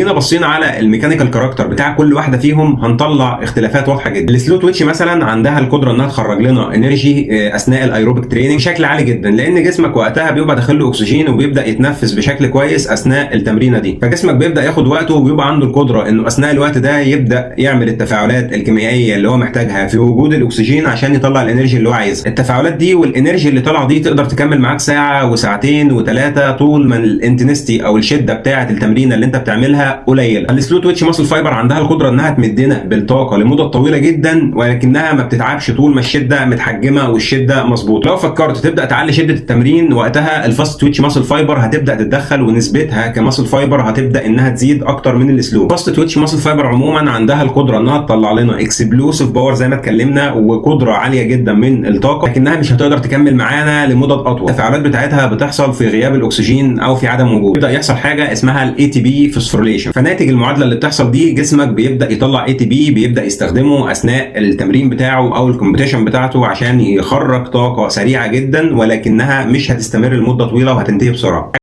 جينا بصينا على ال mechanical character بتاع كل واحدة فيهم هنطلع اختلافات واضحة جدا. ال slow twitch مثلا عندها القدرة انها تخرج لنا energy اثناء ال aerobic training بشكل عالي جدا، لان جسمك وقتها بيبقى داخل له اكسجين وبيبدا يتنفس بشكل كويس اثناء التمرينه دي، فجسمك بيبدا ياخد وقته وبيبقى عنده القدرة انه اثناء الوقت ده يبدا يعمل التفاعلات الكيميائية اللي هو محتاجها في وجود الاكسجين عشان يطلع ال energy اللي هو عايزها. التفاعلات دي وال energy اللي طالعه دي تقدر تكمل معاك ساعة وساعتين وثلاثة طول ما ال intensity او الشدة بتاعه التمرينه اللي انت بتعملها قليله. ال slow twitch muscle fiber عندها القدرة انها تمدنا بالطاقة لمدة طويلة جدا، ولكنها ما بتتعبش طول ما الشدة متحجمه والشدة مظبوطة. لو فكرت تبدا تعلي شده التمرين وقتها ال fast twitch muscle fiber هتبدا تتدخل، ونسبتها ك muscle fiber هتبدا انها تزيد اكتر من ال slow. fast twitch muscle fiber عموما عندها القدرة انها تطلع لنا explosive power زي ما اتكلمنا، وقدره عالية جدا من الطاقه، لكنها مش هتقدر تكمل معانا لمدة اطول. التفاعلات بتاعتها بتحصل في غياب الاكسجين او في عدم وجوده. يبدا يحصل حاجة اسمها ال ATP phosphorylation، فناتج المعادلة اللي بتحصل دي جسمك بيبدا يطلع ATP بيبدا يستخدمه اثناء التمرين بتاعه او ال competition بتاعته عشان يخرج طاقة سريعة جدا، ولكنها مش هتستمر لمدة طويلة وهتنتهي بسرعة.